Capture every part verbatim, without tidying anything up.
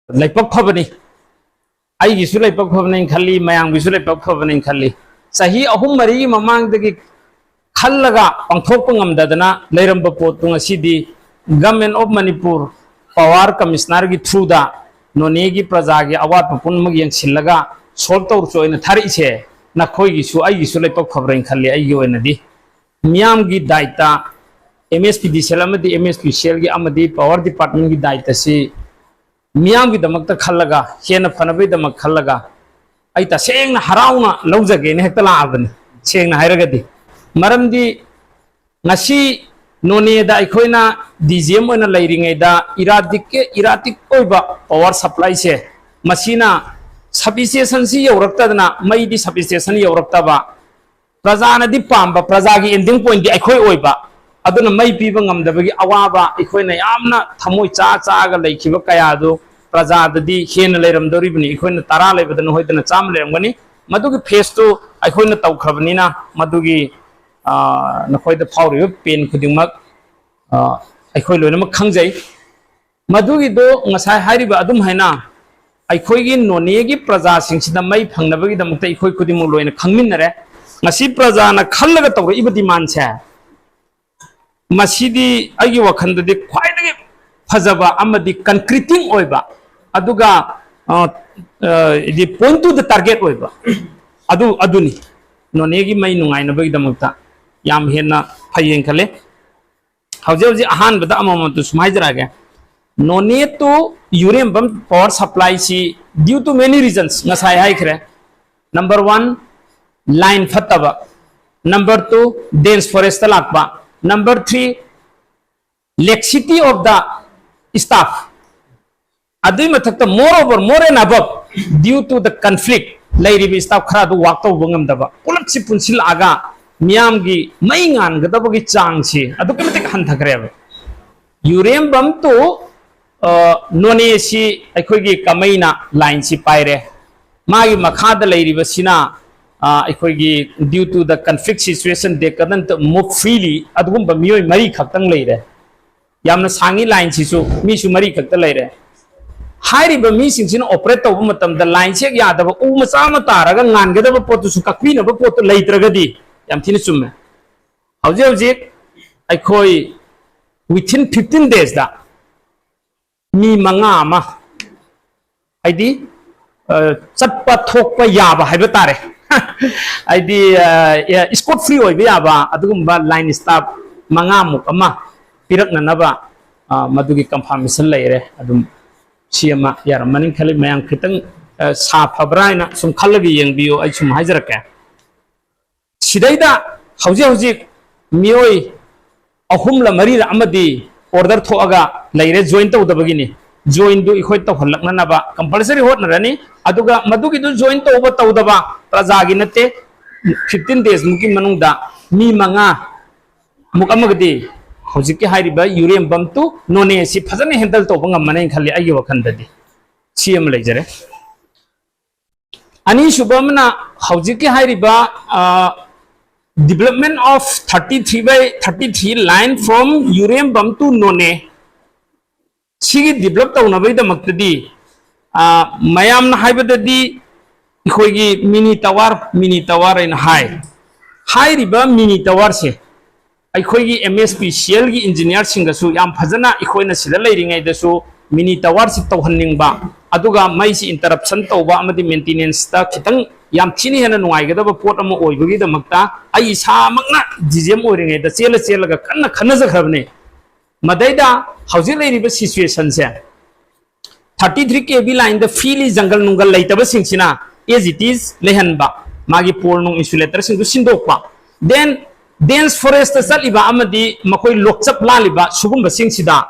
ꯂꯥꯏꯕꯛ ꯐꯕꯅꯤ꯫ ꯑꯩꯒꯤꯁꯨ ꯂꯥꯏꯕꯛ ꯐꯕꯅꯦꯅ ꯈꯜꯂꯤ, ꯃꯌꯥꯝꯒꯤꯁꯨ ꯂꯥꯏꯕꯛ ꯐꯕꯅꯦꯅ ꯈꯜꯂꯤ꯫ ꯆꯍꯤ ꯑꯍꯨꯝ ꯃꯔꯤꯒꯤ ꯃꯃꯥꯡꯗꯒꯤ ꯈꯜꯂꯒ ꯄꯥꯡꯊꯣꯛꯄ ꯉꯝꯗꯗꯅ ꯂꯩꯔꯝꯕ ꯄꯣꯠꯇꯨ ꯉꯁꯤꯗꯤ Government of Manipur Power Commissionerꯒꯤ throughꯗ ꯅꯣꯅꯦꯒꯤ ꯄ꯭ꯔꯖꯥꯒꯤ ꯑꯋꯥꯠꯄ ꯄꯨꯝꯅꯃꯛ ꯌꯦꯡꯁꯤꯜꯂꯒ solve ꯇꯧꯔꯁꯨ ꯑꯣꯏꯅ ꯊꯥꯔꯛꯏꯁꯦ ꯅꯈꯣꯏꯒꯤꯁꯨ ꯑꯩꯒꯤꯁꯨ ꯂꯥꯏꯕꯛ ꯐꯕ꯭ꯔꯥꯅ ꯈꯜꯂꯤ꯫ ꯑꯩꯒꯤ ꯑꯣꯏꯅꯗꯤ ꯃꯤꯌꯥꯝꯒꯤ ꯗꯥꯏꯇ, MSPDCL ꯑꯃꯗꯤ MSPCLꯒꯤ ꯑꯃꯗꯤ Power Departmentꯀꯤ ꯗꯥꯏꯇꯁꯤ ꯃꯤꯌꯥꯝꯒꯤꯗꯃꯛꯇ ꯈꯜꯂꯒ, ꯍꯦꯟꯅ ꯐꯅꯕꯒꯤꯗꯃꯛ ꯈꯜꯂꯒ ꯑꯩ ꯇꯁꯦꯡꯅ ꯍꯔꯥꯎꯅ ꯂꯧꯖꯒꯦꯅ ꯍꯦꯛꯇ ꯂꯥꯛꯑꯕꯅꯤ꯫ ꯁꯦꯡꯅ ꯍꯥꯏꯔꯒꯗꯤ, ꯃꯔꯝꯗꯤ ꯉꯁꯤ ꯅꯣꯅꯦꯗ ꯑꯩꯈꯣꯏꯅ DGM ꯑꯣꯏꯅ ꯂꯩꯔꯤꯉꯩꯗ erratic, erratic ꯑꯣꯏꯕ power supplyꯁꯦ, ꯃꯁꯤꯅ substationꯁꯤ ꯌꯧꯔꯛꯇꯗꯅ, ꯃꯩꯗꯤ substation ꯌꯧꯔꯛꯇꯕ, ꯄ꯭ꯔꯖꯥꯅꯗꯤ ꯄꯥꯝꯕ, ꯄ꯭ꯔꯖꯥꯒꯤ ending pointꯗꯤ ꯑꯩꯈꯣꯏ ꯑꯣꯏꯕ, ꯑꯗꯨꯅ ꯃꯩ ꯄꯤꯕ ꯉꯝꯗꯕꯒꯤ ꯑꯋꯥꯕ ꯑꯩꯈꯣꯏꯅ ꯌꯥꯝꯅ ꯊꯃꯣꯏ ꯆꯥ ꯆꯥꯒ ꯂꯩꯈꯤꯕ ꯀꯌꯥꯗꯨ ꯄ꯭ꯔꯖꯥꯗꯗꯤ ꯍꯦꯟꯅ ꯂꯩꯔꯝꯗꯧꯔꯤꯕꯅꯤ꯫ ꯑꯩꯈꯣꯏꯅ ꯇꯔꯥ ꯂꯩꯕꯗ ꯅꯈꯣꯏꯗꯅ ꯆꯥꯝꯃ ꯂꯩꯔꯝꯒꯅꯤ꯫ ꯃꯗꯨꯒꯤ phaseꯇꯨ ꯑꯩꯈꯣꯏꯅ ꯇꯧꯈ꯭ꯔꯕꯅꯤꯅ ꯃꯗꯨꯒꯤ, ꯑ, ꯅꯈꯣꯏꯗ ꯐꯥꯎꯔꯤꯕ pain ꯈꯨꯗꯤꯡꯃꯛ, ꯑ, ꯑꯩꯈꯣꯏ ꯂꯣꯏꯅꯃꯛ ꯈꯪꯖꯩ꯫ ꯃꯗꯨꯒꯤꯗꯣ ꯉꯁꯥꯏ ꯍꯥꯏꯔꯤꯕ ꯑꯗꯨꯝ ꯍꯥꯏꯅ ꯑꯩꯈꯣꯏꯒꯤ ꯅꯣꯅꯦꯒꯤ ꯄ꯭ꯔꯖꯥꯁꯤꯡꯁꯤꯗ ꯃꯩ ꯐꯪꯅꯕꯒꯤꯗꯃꯛꯇ ꯑꯩꯈꯣꯏ ꯈꯨꯗꯤꯡꯃꯛ ꯂꯣꯏꯅ ꯈꯪꯃꯤꯟꯅꯔꯦ꯫ ꯉꯁꯤ ꯄ꯭ꯔꯖꯥꯅ ꯈꯜꯂꯒ ꯇꯧꯔꯛꯏꯕ demandꯁꯦ, ꯃꯁꯤꯗꯤ ꯑꯩꯒꯤ ꯋꯥꯈꯜꯗꯗꯤ ꯈ꯭ꯋꯥꯏꯗꯒꯤ ꯐꯖꯕ ꯑꯃꯗꯤ concreting ꯑꯣꯏꯕ, ꯑꯗꯨꯒ, ꯑ, ꯑ, ꯍꯥꯏꯗꯤ point to the target ꯑꯣꯏꯕ ꯑꯗꯨ, ꯑꯗꯨꯅꯤ꯫ ꯅꯣꯅꯦꯒꯤ ꯃꯩ ꯅꯨꯡꯉꯥꯏꯅꯕꯒꯤꯗꯃꯛꯇ ꯌꯥꯝ ꯍꯦꯟꯅ ꯐꯩꯌꯦꯅ ꯈꯜꯂꯦ꯫ ꯍꯧꯖꯤꯛ ꯍꯧꯖꯤꯛ ꯑꯍꯥꯟꯕꯗ ꯑꯃꯃꯝꯇ ꯁꯨꯝ ꯍꯥꯏꯖꯔꯛꯑꯒꯦ꯫ None to ꯌꯨꯔꯦꯝꯕꯝ power supplyꯁꯤ due to many reasons ꯉꯁꯥꯏ ꯍꯥꯏꯈ꯭ꯔꯦ꯫ Number one, line ꯐꯠꯇꯕ꯫ Number two, dense forestꯇ ꯂꯥꯛꯄ꯫ Number three, laxity of the staff꯫ ꯑꯗꯨꯏ ꯃꯊꯛꯇ, moreover, more and above, due to the conflict, ꯂꯩꯔꯤꯕ staff ꯈꯔ ꯑꯗꯨ work ꯇꯧꯕ ꯉꯝꯗꯕ, ꯄꯨꯂꯞꯁꯤ ꯄꯨꯟꯁꯤꯜꯂꯛꯑꯒ ꯃꯤꯌꯥꯝꯒꯤ ꯃꯩ ꯉꯥꯟꯒꯗꯕꯒꯤ ꯆꯥꯡꯁꯤ ꯑꯗꯨꯛꯀꯤ ꯃꯇꯤꯛ ꯍꯟꯊꯈ꯭ꯔꯦꯕ꯫ ꯌꯨꯔꯦꯝꯕꯝ to, ꯑ, ꯅꯣꯅꯦꯁꯤ ꯑꯩꯈꯣꯏꯒꯤ ꯀꯃꯩꯅ lineꯁꯤ ꯄꯥꯏꯔꯦ꯫ ꯃꯥꯒꯤ ꯃꯈꯥꯗ ꯂꯩꯔꯤꯕꯁꯤꯅ, ꯑ, ꯑꯩꯈꯣꯏꯒꯤ due to the conflict situation they couldn't move freely, ꯑꯗꯨꯒꯨꯝꯕ ꯃꯤꯑꯣꯏ ꯃꯔꯤ ꯈꯛꯇꯪ ꯂꯩꯔꯦ꯫ ꯌꯥꯝꯅ ꯁꯥꯡꯉꯤ lineꯁꯤꯁꯨ, ꯃꯤꯁꯨ ꯃꯔꯤ ꯈꯛꯇ ꯂꯩꯔꯦ꯫ ꯍꯥꯏꯔꯤꯕ ꯃꯤꯁꯤꯡꯁꯤꯅ ꯑꯣꯄꯔꯦꯠ ꯇꯧꯕ ꯃꯇꯝꯗ ꯂꯥꯏꯟ ꯆꯦꯛ ꯌꯥꯗꯕ, ꯎ ꯃꯆꯥ ꯑꯃ ꯇꯥꯔꯒ ꯉꯥꯟꯒꯗꯕ ꯄꯣꯠꯇꯨꯁꯨ ꯀꯛꯄꯤꯅꯕ ꯄꯣꯠꯇꯨ ꯂꯩꯇ꯭ꯔꯒꯗꯤ, ꯌꯥꯝ ꯊꯤꯅ ꯆꯨꯝꯃꯦ꯫ ꯍꯧꯖꯤꯛ ꯍꯧꯖꯤꯛ ꯑꯩꯈꯣꯏ within fifteen days ꯗ ꯃꯤ ꯃꯉꯥ ꯑꯃ, ꯍꯥꯏꯗꯤ, ꯑ, ꯆꯠꯄ ꯊꯣꯛꯄ ꯌꯥꯕ ꯍꯥꯏꯕ ꯇꯥꯔꯦ꯫ ꯍꯥꯏꯗꯤ, ꯑ, ꯑꯦ, ꯏꯁꯀꯣꯠ ꯐ꯭ꯔꯤ ꯑꯣꯏꯕ ꯌꯥꯕ ꯑꯗꯨꯒꯨꯝꯕ ꯂꯥꯏꯟ ꯁ꯭ꯇꯥꯐ ꯃꯉꯥꯃꯨꯛ ꯑꯃ ꯄꯤꯔꯛꯅꯅꯕ, ꯑ, ꯃꯗꯨꯒꯤ ꯀꯟꯐꯥꯔꯃꯦꯁꯟ ꯂꯩꯔꯦ꯫ ꯑꯗꯨꯝ ꯁꯤ ꯑꯃ ꯌꯥꯔꯝꯃꯅꯤ ꯈꯜꯂꯤ꯫ ꯃꯌꯥꯝ ꯈꯤꯇꯪ, ꯑ, ꯁꯥ ꯐꯕ꯭ꯔꯥ ꯍꯥꯏꯅ ꯁꯨꯝ ꯈꯜꯂꯒ ꯌꯦꯡꯕꯤꯌꯨ꯫ ꯑꯩ ꯁꯨꯝ ꯍꯥꯏꯖꯔꯛꯀꯦ꯫ ꯁꯤꯗꯩꯗ ꯍꯧꯖꯤꯛ ꯍꯧꯖꯤꯛ ꯃꯤꯑꯣꯏ ꯑꯍꯨꯝꯂ ꯃꯔꯤꯔ ꯑꯃꯗꯤ ꯑꯣꯔꯗꯔ ꯊꯣꯛꯑꯒ ꯂꯩꯔꯦ, ꯖꯣꯏꯟ ꯇꯧꯗꯕꯒꯤꯅꯤ꯫ ꯖꯣꯏꯟꯗꯨ ꯑꯩꯈꯣꯏ ꯇꯧꯍꯜꯂꯛꯅꯅꯕ ꯀꯝꯄꯜꯁꯔꯤ ꯍꯣꯠꯅꯔꯅꯤ꯫ ꯑꯗꯨꯒ ꯃꯗꯨꯒꯤꯗꯨ ꯖꯣꯏꯟ ꯇꯧꯕ ꯇꯧꯗꯕ ꯄ꯭ꯔꯖꯥꯒꯤ ꯅꯠꯇꯦ꯫ Fifteen days ꯃꯨꯛꯀꯤ ꯃꯅꯨꯡꯗ ꯃꯤ ꯃꯉꯥ ꯃꯨꯛ ꯑꯃꯒꯗꯤ ꯍꯧꯖꯤꯛꯀꯤ ꯍꯥꯏꯔꯤꯕ ꯌꯨꯔꯦꯝꯕꯝ to ꯅꯣꯅꯦ ꯑꯁꯤ ꯐꯖꯅ ꯍꯦꯟꯗꯜ ꯇꯧꯕ ꯉꯝꯃꯅꯦꯅ ꯈꯜꯂꯤ, ꯑꯩꯒꯤ ꯋꯥꯈꯜꯗꯗꯤ꯫ ꯁꯤ ꯑꯃ ꯂꯩꯖꯔꯦ꯫ ꯑꯅꯤꯁꯨꯕ ꯑꯃꯅ ꯍꯧꯖꯤꯛꯀꯤ ꯍꯥꯏꯔꯤꯕ, ꯑ, development of thirty three by thirty three line from ꯌꯨꯔꯦꯝꯕꯝ to ꯅꯣꯅꯦ꯫ ꯁꯤꯒꯤ ꯗꯤꯕ꯭ꯂꯞ ꯇꯧꯅꯕꯒꯤꯗꯃꯛꯇꯗꯤ, ꯑ, ꯃꯌꯥꯝꯅ ꯍꯥꯏꯕꯗꯗꯤ ꯑꯩꯈꯣꯏꯒꯤ ꯃꯤꯅꯤ ꯇꯋꯥꯔ, ꯃꯤꯅꯤ ꯇꯋꯥꯔ ꯍꯥꯏꯅ ꯍꯥꯏ꯫ ꯍꯥꯏꯔꯤꯕ ꯃꯤꯅꯤ ꯇꯋꯥꯔꯁꯦ ꯑꯩꯈꯣꯏꯒꯤ M S P C L ꯒꯤ ꯏꯟꯖꯤꯅꯤꯌꯥꯔꯁꯤꯡꯒꯁꯨ ꯌꯥꯝ ꯐꯖꯅ, ꯑꯩꯈꯣꯏꯅ ꯁꯤꯗ ꯂꯩꯔꯤꯉꯩꯗꯁꯨ ꯃꯤꯅꯤ ꯇꯋꯥꯔꯁꯤ ꯇꯧꯍꯟꯅꯤꯡꯕ, ꯑꯗꯨꯒ ꯃꯩꯁꯤ ꯏꯟꯇꯔꯞꯁꯟ ꯇꯧꯕ ꯑꯃꯗꯤ ꯃꯦꯟꯇꯦꯅꯦꯟꯁꯇ ꯈꯤꯇꯪ ꯌꯥꯝ ꯊꯤꯅ ꯍꯦꯟꯅ ꯅꯨꯡꯉꯥꯏꯒꯗꯕ ꯄꯣꯠ ꯑꯃ ꯑꯣꯏꯕꯒꯤꯗꯃꯛꯇ ꯑꯩ ꯏꯁꯥꯃꯛꯅ D G M ꯑꯣꯏꯔꯤꯉꯩꯗ ꯆꯦꯜꯂ ꯆꯦꯜꯂꯒ ꯀꯟꯅ ꯈꯟꯅꯖꯈ꯭ꯔꯕꯅꯤ꯫ ꯃꯗꯩꯗ ꯍꯧꯖꯤꯛ ꯂꯩꯔꯤꯕ ꯁꯤꯆꯨꯋꯦꯁꯟꯁꯦ, thirty three K V ꯂꯥꯏꯟꯗ ꯐ꯭ꯔꯤꯂꯤ ꯖꯪꯒꯜ ꯅꯨꯡꯒꯜ ꯂꯩꯇꯕꯁꯤꯡꯁꯤꯅ as it is ꯂꯩꯍꯟꯕ, ꯃꯥꯒꯤ ꯄꯣꯜ ꯅꯨꯡ ꯏꯟꯁꯨꯂꯦꯇꯔꯁꯤꯡꯗꯨ ꯁꯤꯟꯗꯣꯛꯄ, then ꯗꯦꯟꯁ ꯐꯣꯔꯦꯁꯇ ꯆꯠꯂꯤꯕ ꯑꯃꯗꯤ ꯃꯈꯣꯏ ꯂꯣꯛꯆꯞ ꯂꯥꯜꯂꯤꯕ ꯁꯤꯒꯨꯝꯕꯁꯤꯡꯁꯤꯗ,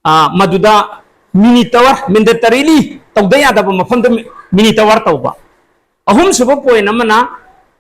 ꯑ, ꯃꯗꯨꯗ ꯃꯤꯅꯤ ꯇꯋꯥꯔ, ꯃꯦꯟꯗꯦꯇꯔꯤꯂꯤ ꯇꯧꯗ ꯌꯥꯗꯕ ꯃꯐꯝꯗ ꯃꯤꯅꯤ ꯇꯋꯥꯔ ꯇꯧꯕ꯫ ꯑꯍꯨꯝꯁꯨꯕ ꯄꯣꯏꯟ ꯑꯃꯅ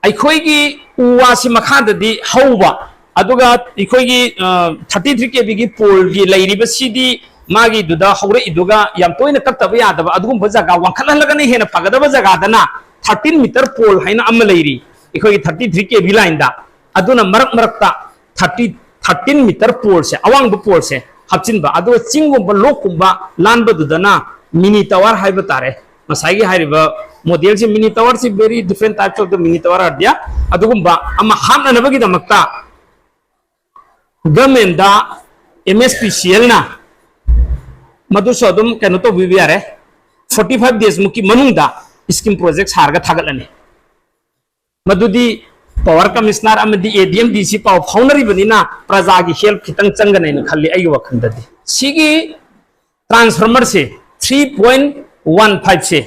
ꯑꯩꯈꯣꯏꯒꯤ ꯎ ꯋꯥꯁꯤ ꯃꯈꯥꯗꯗꯤ ꯍꯧꯕ, ꯑꯗꯨꯒ ꯑꯩꯈꯣꯏꯒꯤ, ꯑ, thirty three K V ꯒꯤ ꯄꯣꯜꯒꯤ ꯂꯩꯔꯤꯕꯁꯤꯗꯤ ꯃꯥꯒꯤꯗꯨꯗ ꯍꯧꯔꯛꯏꯗꯨꯒ ꯌꯥꯝ ꯇꯣꯏꯅ ꯀꯛꯇꯕ ꯌꯥꯗꯕ ꯑꯗꯨꯒꯨꯝꯕ ꯖꯒꯥ ꯋꯥꯡꯈꯠꯍꯜꯂꯒꯅ ꯍꯦꯟꯅ ꯐꯒꯗꯕ ꯖꯒꯥꯗꯅ thirteen meter pole ꯍꯥꯏꯅ ꯑꯃ ꯂꯩꯔꯤ ꯑꯩꯈꯣꯏꯒꯤ thirty three K V ꯂꯥꯏꯟꯗ꯫ ꯑꯗꯨꯅ ꯃꯔꯛ ꯃꯔꯛꯇ thirty, thirteen meter poleꯁꯦ, ꯑꯋꯥꯡꯕ ꯄꯣꯜꯁꯦ ꯍꯥꯞꯆꯤꯟꯕ꯫ ꯑꯗꯨꯒ ꯆꯤꯡꯒꯨꯝꯕ ꯂꯣꯛꯀꯨꯝꯕ ꯂꯥꯟꯕꯗꯨꯗꯅ mini tower ꯍꯥꯏꯕ ꯇꯥꯔꯦ, ꯉꯁꯥꯏꯒꯤ ꯍꯥꯏꯔꯤꯕ model ꯁꯤ, mini tower ꯁꯤ very different types of the mini tower are there꯫ ꯑꯗꯨꯒꯨꯝꯕ ꯑꯃ ꯍꯥꯞꯅꯅꯕꯒꯤꯗꯃꯛꯇ government ꯗ M S P C L ꯅ ꯃꯗꯨꯁꯨ ꯑꯗꯨꯝ ꯀꯩꯅꯣ ꯇꯧꯕꯤꯕ ꯌꯥꯔꯦ, forty five days ꯃꯨꯛꯀꯤ ꯃꯅꯨꯡꯗ scheme project ꯁꯥꯔꯒ ꯊꯥꯒꯠꯂꯅꯤ꯫ ꯃꯗꯨꯗꯤ power commissioner ꯑꯃꯗꯤ A D M D C ꯄꯥꯎ ꯐꯥꯎꯅꯔꯤꯕꯅꯤꯅ ꯄ꯭ꯔꯖꯥꯒꯤ help ꯈꯤꯇꯪ ꯆꯪꯒꯅꯦꯅ ꯈꯜꯂꯤ ꯑꯩꯒꯤ ꯋꯥꯈꯜꯗꯗꯤ꯫ ꯁꯤꯒꯤ transformer ꯁꯦ three point one five ꯁꯦ,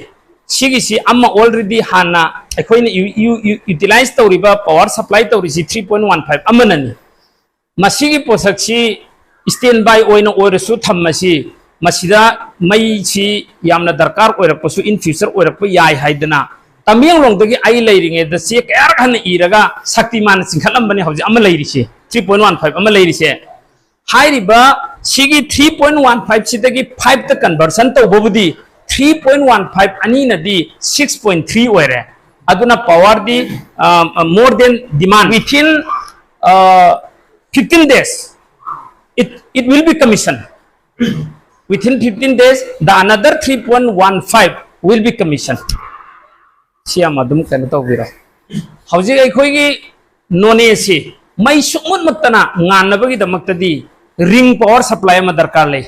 ꯁꯤꯒꯤꯁꯤ ꯑꯃ already ꯍꯥꯟꯅ ꯑꯩꯈꯣꯏꯅ ꯌꯨ-, ꯌꯨ-, ꯌꯨ-, utilize ꯇꯧꯔꯤꯕ power supply ꯇꯧꯔꯤꯁꯤ three point one five ꯑꯃꯅꯅꯤ꯫ ꯃꯁꯤꯒꯤ ꯄꯣꯠꯁꯛꯁꯤ standby ꯑꯣꯏꯅ ꯑꯣꯏꯔꯁꯨ ꯊꯝꯃꯁꯤ, ꯃꯁꯤꯗ ꯃꯩꯁꯤ ꯌꯥꯝꯅ ꯗꯔꯀꯥꯔ ꯑꯣꯏꯔꯛꯄꯁꯨ in future ꯑꯣꯏꯔꯛꯄ ꯌꯥꯏ ꯍꯥꯏꯗꯅ ꯇꯃꯦꯡꯂꯣꯡꯗꯒꯤ ꯑꯩ ꯂꯩꯔꯤꯉꯩꯗ ꯆꯦ ꯀꯌꯥꯔꯛ ꯍꯟꯅ ꯏꯔꯒ ꯁꯛꯇꯤꯃꯥꯟꯅ ꯆꯤꯡꯈꯠꯂꯝꯕꯅꯤ꯫ ꯍꯧꯖꯤꯛ ꯑꯃ ꯂꯩꯔꯤꯁꯦ, three point one five ꯑꯃ ꯂꯩꯔꯤꯁꯦ꯫ ꯍꯥꯏꯔꯤꯕ ꯁꯤꯒꯤ three point one five ꯁꯤꯗꯒꯤ five ꯇ conversion ꯇꯧꯕꯕꯨꯗꯤ three point one five ꯑꯅꯤꯅꯗꯤ six point three ꯑꯣꯏꯔꯦ꯫ ꯑꯗꯨꯅ power ꯗꯤ, ꯑ, more than demand. Within, uh, fifteen days, it, it will be commissioned. Within fifteen days, the another three point one five will be commissioned. ꯁꯤ ꯌꯥꯝ ꯑꯗꯨꯝ ꯀꯩꯅꯣ ꯇꯧꯕꯤꯔꯣ꯫ ꯍꯧꯖꯤꯛ ꯑꯩꯈꯣꯏꯒꯤ ꯅꯣꯅꯦꯁꯤ ꯃꯩ ꯁꯨꯡꯃꯨꯠ ꯃꯨꯠꯇꯅ ꯉꯥꯟꯅꯕꯒꯤꯗꯃꯛꯇꯗꯤ ring power supply ꯑꯃ ꯗꯔꯀꯥꯔ ꯂꯩ꯫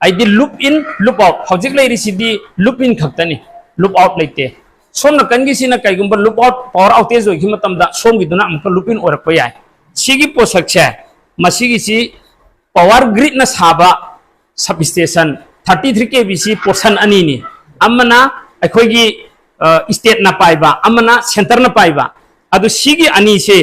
ꯍꯥꯏꯗꯤ loop in, loop out꯫ ꯍꯧꯖꯤꯛ ꯂꯩꯔꯤꯁꯤꯗꯤ loop in ꯈꯛꯇꯅꯤ, loop out ꯂꯩꯇꯦ꯫ ꯁꯣꯝ ꯅꯥꯀꯟꯒꯤꯁꯤꯅ ꯀꯩꯒꯨꯝꯕ loop out, power outage ꯑꯣꯏꯈꯤꯕ ꯃꯇꯝꯗ ꯁꯣꯝꯒꯤꯗꯨꯅ ꯑꯃꯨꯛꯀ loop in ꯑꯣꯏꯔꯛꯄ ꯌꯥꯏ꯫ ꯁꯤꯒꯤ ꯄꯣꯠꯁꯛꯁꯦ, ꯃꯁꯤꯒꯤꯁꯤ power grid ꯅ ꯁꯥꯕ substation thirty three K V ꯁꯤ portion ꯑꯅꯤꯅꯤ꯫ ꯑꯃꯅ ꯑꯩꯈꯣꯏꯒꯤ, ꯑ, state ꯅ ꯄꯥꯏꯕ, ꯑꯃꯅ centre ꯅ ꯄꯥꯏꯕ꯫ ꯑꯗꯨ ꯁꯤꯒꯤ ꯑꯅꯤꯁꯦ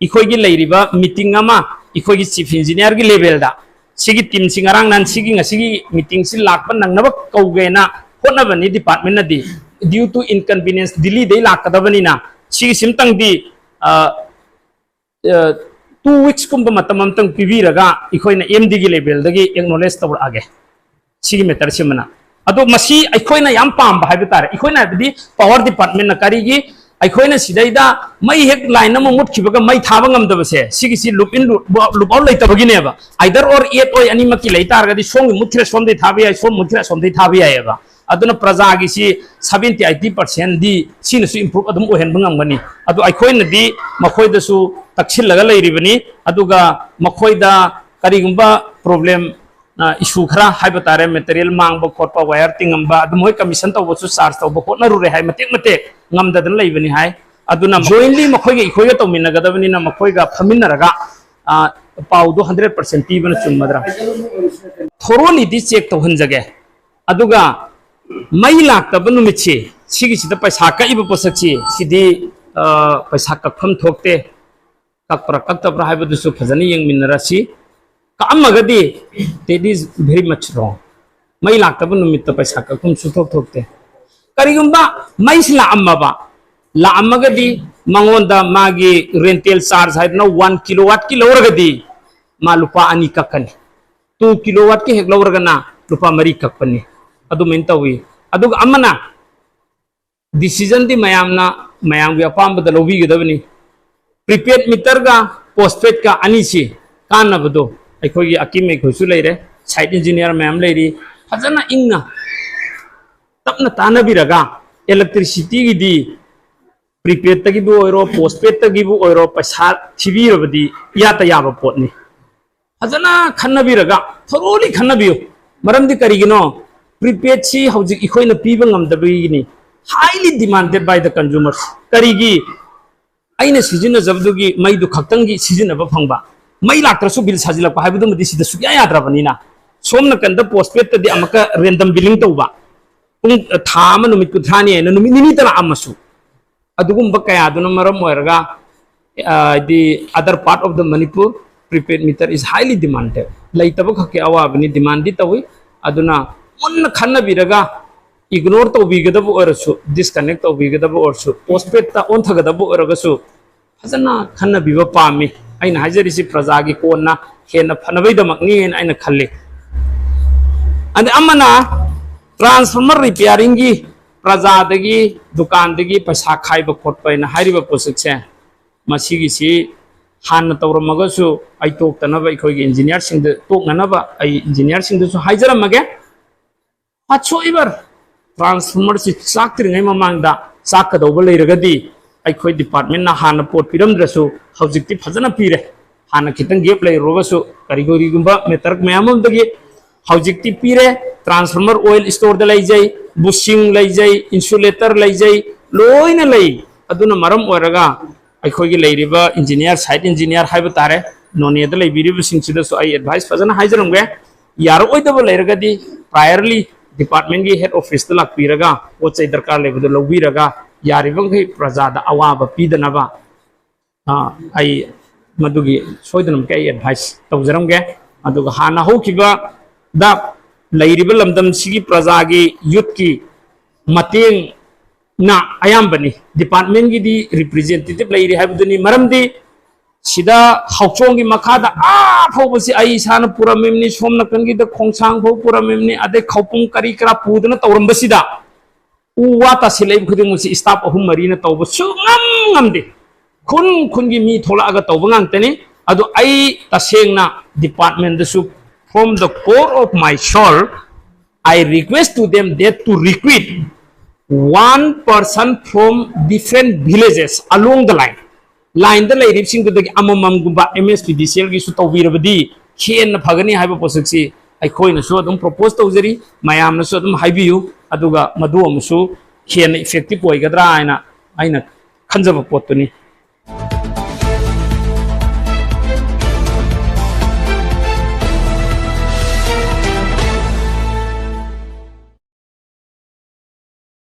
ꯑꯩꯈꯣꯏꯒꯤ ꯂꯩꯔꯤꯕ meeting ꯑꯃ ꯑꯩꯈꯣꯏꯒꯤ chief engineer ꯒꯤ level ꯗ ꯁꯤꯒꯤ team ꯁꯤ ꯉꯔꯥꯡ ꯅꯍꯥꯟ ꯁꯤꯒꯤ ꯉꯁꯤꯒꯤ meeting ꯁꯤ ꯂꯥꯛꯄ ꯅꯪꯅꯕ ꯀꯧꯒꯦꯅ ꯍꯣꯠꯅꯕꯅꯤ department ꯅꯗꯤ꯫ Due to inconvenience Delhi ꯗꯩ ꯂꯥꯛꯀꯗꯕꯅꯤꯅ ꯁꯤꯒꯤꯁꯤꯝꯇꯪꯗꯤ, ꯑ, ꯑ, two weeks ꯀꯨꯝꯕ ꯃꯇꯝ ꯑꯃꯇꯪ ꯄꯤꯕꯤꯔꯒ ꯑꯩꯈꯣꯏꯅ M D ꯒꯤ level ꯗꯒꯤ acknowledge ꯇꯧꯔꯛꯑꯒꯦ ꯁꯤꯒꯤ matter ꯁꯤꯃꯅ꯫ ꯑꯗꯣ ꯃꯁꯤ ꯑꯩꯈꯣꯏꯅ ꯌꯥꯝ ꯄꯥꯝꯕ ꯍꯥꯏꯕ ꯇꯥꯔꯦ, ꯑꯩꯈꯣꯏꯅ ꯍꯥꯏꯕꯗꯤ power department ꯅ ꯀꯔꯤꯒꯤ ꯑꯩꯈꯣꯏꯅ ꯁꯤꯗꯩꯗ ꯃꯩ ꯍꯦꯛ line ꯑꯃ ꯃꯨꯠꯈꯤꯕꯒ ꯃꯩ ꯊꯥꯕ ꯉꯝꯗꯕꯁꯦ, ꯁꯤꯒꯤꯁꯤ loop in, loop out ꯂꯩꯇꯕꯒꯤꯅꯦꯕ꯫ Either or, aid or ꯑꯣꯏ, ꯑꯅꯤꯃꯛꯀꯤ ꯂꯩ ꯇꯥꯔꯒꯗꯤ ꯁꯣꯝꯒꯤ ꯃꯨꯠꯈ꯭ꯔꯦ ꯁꯣꯝꯗꯩ ꯊꯥꯕ ꯌꯥꯏ, ꯁꯣꯝ ꯃꯨꯠꯈ꯭ꯔꯦ ꯁꯣꯝꯗꯩ ꯊꯥꯕ ꯌꯥꯏꯑꯕ꯫ ꯑꯗꯨꯅ ꯄ꯭ꯔꯖꯥꯒꯤꯁꯤ seventy eighty percent ꯗꯤ ꯁꯤꯅꯁꯨ improve ꯑꯗꯨꯝ ꯑꯣꯏꯍꯟꯕ ꯉꯝꯒꯅꯤ꯫ ꯑꯗꯨ ꯑꯩꯈꯣꯏꯅꯗꯤ ꯃꯈꯣꯏꯗꯁꯨ ꯇꯛꯁꯤꯜꯂꯒ ꯂꯩꯔꯤꯕꯅꯤ꯫ ꯑꯗꯨꯒ ꯃꯈꯣꯏꯗ ꯀꯔꯤꯒꯨꯝꯕ problem, ꯑ, issue ꯈꯔ ꯍꯥꯏꯕ ꯇꯥꯔꯦ, material ꯃꯥꯡꯕ ꯈꯣꯠꯄ, wire ꯇꯤꯡꯉꯝꯕ, ꯑꯗꯨꯝ ꯃꯣꯏ commission ꯇꯧꯕꯁꯨ charge ꯇꯧꯕ ꯍꯣꯠꯅꯔꯨꯔꯦ ꯍꯥꯏ, ꯃꯇꯦꯛ ꯃꯇꯦꯛ ꯉꯝꯗꯗꯅ ꯂꯩꯕꯅꯤ ꯍꯥꯏ꯫ ꯑꯗꯨꯅ jointly ꯃꯈꯣꯏꯒ ꯑꯩꯈꯣꯏꯒ ꯇꯧꯃꯤꯟꯅꯒꯗꯕꯅꯤꯅ ꯃꯈꯣꯏꯒ ꯐꯝꯃꯤꯟꯅꯔꯒ, ꯑ, ꯄꯥꯎꯗꯣ hundred percent ꯄꯤꯕꯅ ꯆꯨꯝꯃꯗ꯭ꯔꯥ? Thoroughly ꯗꯤ check ꯇꯧꯍꯟꯖꯒꯦ꯫ ꯑꯗꯨꯒ ꯃꯩ ꯂꯥꯛꯇꯕ ꯅꯨꯃꯤꯠꯁꯤ, ꯁꯤꯒꯤꯁꯤꯗ ꯄꯩꯁꯥ ꯀꯛꯏꯕ ꯄꯣꯠꯁꯛꯁꯤ, ꯁꯤꯗꯤ, ꯑ, ꯄꯩꯁꯥ ꯀꯛꯐꯝ ꯊꯣꯛꯇꯦ꯫ ꯀꯛꯄ꯭ꯔꯥ ꯀꯛꯇꯕ꯭ꯔꯥ ꯍꯥꯏꯕꯗꯨꯁꯨ ꯐꯖꯅ ꯌꯦꯡꯃꯤꯟꯅꯔꯁꯤ꯫ ꯀꯛꯑꯝꯃꯒꯗꯤ, that is very much wrong. ꯃꯩ ꯂꯥꯛꯇꯕ ꯅꯨꯃꯤꯠꯇ ꯄꯩꯁꯥ ꯀꯛꯐꯝ ꯁꯨꯊꯣꯛ ꯊꯣꯛꯇꯦ꯫ ꯀꯔꯤꯒꯨꯝꯕ ꯃꯩꯁꯤ ꯂꯥꯛꯑꯝꯃꯕ, ꯂꯥꯛꯑꯝꯃꯒꯗꯤ ꯃꯉꯣꯟꯗ ꯃꯥꯒꯤ rental charge ꯍꯥꯏꯗꯅ one kilowatt ꯀꯤ ꯂꯧꯔꯒꯗꯤ ꯃꯥ ꯂꯨꯄꯥ ꯑꯅꯤ ꯀꯛꯀꯅꯤ꯫ Two kilowatt ꯀꯤ ꯍꯦꯛ ꯂꯧꯔꯒꯅ ꯂꯨꯄꯥ ꯃꯔꯤ ꯀꯛꯄꯅꯤ꯫ ꯑꯗꯨꯃꯥꯏꯅ ꯇꯧꯏ꯫ ꯑꯗꯨꯒ ꯑꯃꯅ, decision ꯗꯤ ꯃꯌꯥꯝꯅ ꯃꯌꯥꯝꯒꯤ ꯑꯄꯥꯝꯕꯗ ꯂꯧꯕꯤꯒꯗꯕꯅꯤ꯫ Prepaid meter ꯒ postpaid ꯀ ꯑꯅꯤꯁꯤ ꯀꯥꯟꯅꯕꯗꯣ ꯑꯩꯈꯣꯏꯒꯤ ꯑꯀꯤꯝ ꯑꯩꯈꯣꯏꯁꯨ ꯂꯩꯔꯦ, site engineer ꯃꯌꯥꯝ ꯂꯩꯔꯤ, ꯐꯖꯅ ꯏꯪꯅ ꯇꯞꯅ ꯇꯥꯟꯅꯕꯤꯔꯒ electricity ꯒꯤꯗꯤ prepaid ꯇꯒꯤꯕꯨ ꯑꯣꯏꯔꯣ, postpaid ꯇꯒꯤꯕꯨ ꯑꯣꯏꯔꯣ, ꯄꯩꯁꯥ ꯊꯤꯕꯤꯔꯕꯗꯤ ꯏꯌꯥꯇ ꯌꯥꯕ ꯄꯣꯠꯅꯤ꯫ ꯐꯖꯅ ꯈꯟꯅꯕꯤꯔꯒ, thoroughly ꯈꯟꯅꯕꯤꯌꯨ꯫ ꯃꯔꯝꯗꯤ ꯀꯔꯤꯒꯤꯅꯣ? Prepaid ꯁꯤ ꯍꯧꯖꯤꯛ ꯑꯩꯈꯣꯏꯅ ꯄꯤꯕ ꯉꯝꯗꯕꯒꯤꯅꯤ, highly demanded by the consumers꯫ ꯀꯔꯤꯒꯤ? ꯑꯩꯅ ꯁꯤꯖꯤꯟꯅꯖꯕꯗꯨꯒꯤ ꯃꯩꯗꯨ ꯈꯛꯇꯪꯒꯤ ꯁꯤꯖꯤꯟꯅꯕ ꯐꯪꯕ, ꯃꯩ ꯂꯥꯛꯇ꯭ꯔꯁꯨ bill ꯁꯥꯖꯤꯜꯂꯛꯄ ꯍꯥꯏꯕꯗꯨꯃꯗꯤ ꯁꯤꯗ ꯁꯨꯛꯌꯥ ꯌꯥꯗ꯭ꯔꯕꯅꯤꯅ꯫ ꯁꯣꯝ ꯅꯥꯀꯟꯗ postpaid ꯇꯗꯤ ꯑꯃꯨꯛꯀ random billing ꯇꯧꯕ, ꯄꯨꯡ, ꯊꯥ ꯑꯃ ꯅꯨꯃꯤꯠ ꯀꯨꯟꯊ꯭ꯔꯥꯅꯤ ꯍꯥꯏꯅ ꯅꯨꯃꯤꯠ ꯅꯤꯅꯤꯇ ꯂꯥꯛꯑꯝꯃꯁꯨ, ꯑꯗꯨꯒꯨꯝꯕ ꯀꯌꯥꯗꯨꯅ ꯃꯔꯝ ꯑꯣꯏꯔꯒ, ꯑ, ꯍꯥꯏꯗꯤ, other part of the Manipur, prepaid meter is highly demanded꯫ ꯂꯩꯇꯕ ꯈꯛꯀꯤ ꯑꯋꯥꯕꯅꯤ, demand ꯗꯤ ꯇꯧꯏ꯫ ꯑꯗꯨꯅ ꯃꯨꯟꯅ ꯈꯟꯅꯕꯤꯔꯒ, ignore ꯇꯧꯕꯤꯒꯗꯕ ꯑꯣꯏꯔꯁꯨ, disconnect ꯇꯧꯕꯤꯒꯗꯕ ꯑꯣꯏꯔꯁꯨ, postpaid ꯇ ꯑꯣꯟꯊꯒꯗꯕ ꯑꯣꯏꯔꯒꯁꯨ, ꯐꯖꯅ ꯈꯟꯅꯕꯤꯕ ꯄꯥꯝꯃꯤ꯫ ꯑꯩꯅ ꯍꯥꯏꯖꯔꯤꯁꯤ ꯄ꯭ꯔꯖꯥꯒꯤ ꯀꯣꯟꯅ ꯍꯦꯟꯅ ꯐꯅꯕꯩꯗꯃꯛꯅꯤ ꯍꯥꯏꯅ ꯑꯩꯅ ꯈꯜꯂꯤ꯫ ꯑꯗ ꯑꯃꯅ transformer repairing ꯒꯤ ꯄ꯭ꯔꯖꯥꯗꯒꯤ, ꯗꯨꯀꯥꯟꯗꯒꯤ ꯄꯩꯁꯥ ꯈꯥꯏꯕ ꯈꯣꯠꯄ ꯍꯥꯏꯅ ꯍꯥꯏꯔꯤꯕ ꯄꯣꯠꯁꯛꯁꯦ, ꯃꯁꯤꯒꯤꯁꯤ ꯍꯥꯟꯅ ꯇꯧꯔꯝꯃꯒꯁꯨ ꯑꯩ ꯇꯣꯛꯇꯅꯕ, ꯑꯩꯈꯣꯏꯒꯤ ꯏꯟꯖꯤꯅꯤꯌꯥꯔꯁꯤꯡꯗ ꯇꯣꯛꯅꯅꯕ ꯑꯩ ꯏꯟꯖꯤꯅꯤꯌꯥꯔꯁꯤꯡꯗꯁꯨ ꯍꯥꯏꯖꯔꯝꯃꯒꯦ꯫ Whatsoever, ꯇ꯭ꯔꯥꯟꯁꯐꯣꯔꯃꯔꯁꯤ ꯆꯥꯛꯇ꯭ꯔꯤꯉꯩ ꯃꯃꯥꯡꯗ ꯆꯥꯛꯀꯗꯧꯕ ꯂꯩꯔꯒꯗꯤ, ꯑꯩꯈꯣꯏ ꯗꯤꯄꯥꯔꯠꯃꯦꯟꯅ ꯍꯥꯟꯅ ꯄꯣꯠ ꯄꯤꯔꯝꯗ꯭ꯔꯁꯨ ꯍꯧꯖꯤꯛꯇꯤ ꯐꯖꯅ ꯄꯤꯔꯦ꯫ ꯍꯥꯟꯅ ꯈꯤꯇꯪ ꯒꯦꯞ ꯂꯩꯔꯨꯔꯒꯁꯨ ꯀꯔꯤꯒꯨꯝꯕ ꯃꯦꯇꯔ ꯃꯌꯥꯝ ꯑꯃꯗꯒꯤ ꯍꯧꯖꯤꯛꯇꯤ ꯄꯤꯔꯦ꯫ ꯇ꯭ꯔꯥꯟꯁꯐꯣꯔꯃꯔ ꯑꯣꯏꯜ ꯏꯁꯇꯣꯔꯗ ꯂꯩꯖꯩ, ꯕꯨꯁꯤꯡ ꯂꯩꯖꯩ, ꯏꯟꯁꯨꯂꯦꯇꯔ ꯂꯩꯖꯩ, ꯂꯣꯏꯅ ꯂꯩ꯫ ꯑꯗꯨꯅ ꯃꯔꯝ ꯑꯣꯏꯔꯒ ꯑꯩꯈꯣꯏꯒꯤ ꯂꯩꯔꯤꯕ ꯏꯟꯖꯤꯅꯤꯌꯥꯔ, ꯁꯥꯏꯠ ꯏꯟꯖꯤꯅꯤꯌꯥꯔ ꯍꯥꯏꯕ ꯇꯥꯔꯦ, ꯅꯣꯅꯦꯗ ꯂꯩꯕꯤꯔꯤꯕꯁꯤꯡꯁꯤꯗꯁꯨ ꯑꯩ ꯑꯦꯗꯚꯥꯏꯁ ꯐꯖꯅ ꯍꯥꯏꯖꯔꯝꯒꯦ꯫ ꯌꯥꯔꯛꯑꯣꯏꯗꯕ ꯂꯩꯔꯒꯗꯤ priorly ꯗꯤꯄꯥꯔꯠꯃꯦꯟꯒꯤ ꯍꯦꯗ ꯑꯣꯐꯤꯁꯇ ꯂꯥꯛꯄꯤꯔꯒ ꯄꯣꯠ ꯆꯩ ꯗꯔꯀꯥꯔ ꯂꯩꯕꯗꯨ ꯂꯧꯕꯤꯔꯒ ꯌꯥꯔꯤꯕꯃꯈꯩ ꯄ꯭ꯔꯖꯥꯗ ꯑꯋꯥꯕ ꯄꯤꯗꯅꯕ, ꯑ, ꯑꯩ ꯃꯗꯨꯒꯤ ꯁꯣꯏꯗꯅꯃꯛꯀꯤ ꯑꯩ ꯑꯦꯗꯚꯥꯏꯁ ꯇꯧꯖꯔꯝꯒꯦ꯫ ꯑꯗꯨꯒ ꯍꯥꯟꯅ ꯍꯧꯈꯤꯕꯗ ꯂꯩꯔꯤꯕ ꯂꯝꯗꯝꯁꯤꯒꯤ ꯄ꯭ꯔꯖꯥꯒꯤ, ꯌꯨꯠꯀꯤ ꯃꯇꯦꯡꯅ ꯑꯌꯥꯝꯕꯅꯤ꯫ ꯗꯤꯄꯥꯔꯠꯃꯦꯟꯒꯤꯗꯤ ꯔꯤꯄ꯭ꯔꯖꯦꯟꯇꯦꯇꯤꯚ ꯂꯩꯔꯤ ꯍꯥꯏꯕꯗꯨꯅꯤ꯫ ꯃꯔꯝꯗꯤ ꯁꯤꯗ ꯍꯧꯆꯣꯡꯒꯤ ꯃꯈꯥꯗ ꯑꯥ ꯐꯥꯎꯕꯁꯤ ꯑꯩ ꯏꯁꯥꯅ ꯄꯨꯔꯝꯃꯤꯕꯅꯤ, ꯁꯣꯝ ꯅꯥꯀꯟꯒꯤꯗ ꯈꯣꯡꯁꯥꯡ ꯐꯥꯎ ꯄꯨꯔꯝꯃꯤꯕꯅꯤ, ꯑꯗꯩ ꯈꯧꯄꯨꯝ ꯀꯔꯤ ꯀꯔꯥ ꯄꯨꯗꯅ ꯇꯧꯔꯝꯕꯁꯤꯗ ꯎ ꯋꯥ ꯇꯥꯁꯤꯜꯂꯛꯏꯕ ꯈꯨꯗꯤꯡꯃꯛꯁꯤ ꯁ꯭ꯇꯥꯐ ꯑꯍꯨꯝ ꯃꯔꯤꯅ ꯇꯧꯕ ꯁꯨꯡꯉꯝ ꯉꯝꯗꯦ꯫ ꯈꯨꯟ ꯈꯨꯟꯒꯤ ꯃꯤ ꯊꯣꯛꯂꯛꯑꯒ ꯇꯧꯕ ꯉꯥꯛꯇꯅꯤ꯫ ꯑꯗꯣ ꯑꯩ ꯇꯁꯦꯡꯅ ꯗꯤꯄꯥꯔꯠꯃꯦꯟꯗꯁꯨ, from the core of my soul, I request to them that to recruit one person from different villages along the line. ꯂꯥꯏꯟꯗ ꯂꯩꯔꯤꯕꯁꯤꯡꯗꯨꯗꯒꯤ ꯑꯃꯃꯝꯒꯨꯝꯕ ꯑꯦꯝ ꯑꯦꯁ ꯄꯤ ꯗꯤ ꯁꯤ ꯑꯦꯜꯒꯤꯁꯨ ꯇꯧꯕꯤꯔꯕꯗꯤ ꯍꯦꯟꯅ ꯐꯒꯅꯤ ꯍꯥꯏꯕ ꯄꯣꯠꯁꯛꯁꯤ ꯑꯩꯈꯣꯏꯅꯁꯨ ꯑꯗꯨꯝ ꯄ꯭ꯔꯣꯄꯣꯁ ꯇꯧꯖꯔꯤ, ꯃꯌꯥꯝꯅꯁꯨ ꯑꯗꯨꯝ ꯍꯥꯏꯕꯤꯌꯨ, ꯑꯗꯨꯒ ꯃꯗꯨ ꯑꯃꯁꯨ ꯍꯦꯟꯅ ꯏꯐꯦꯛꯇꯤꯚ ꯑꯣꯏꯒꯗ꯭ꯔꯥ ꯍꯥꯏꯅ ꯑꯩꯅ ꯈꯟꯖꯕ ꯄꯣꯠꯇꯨꯅꯤ꯫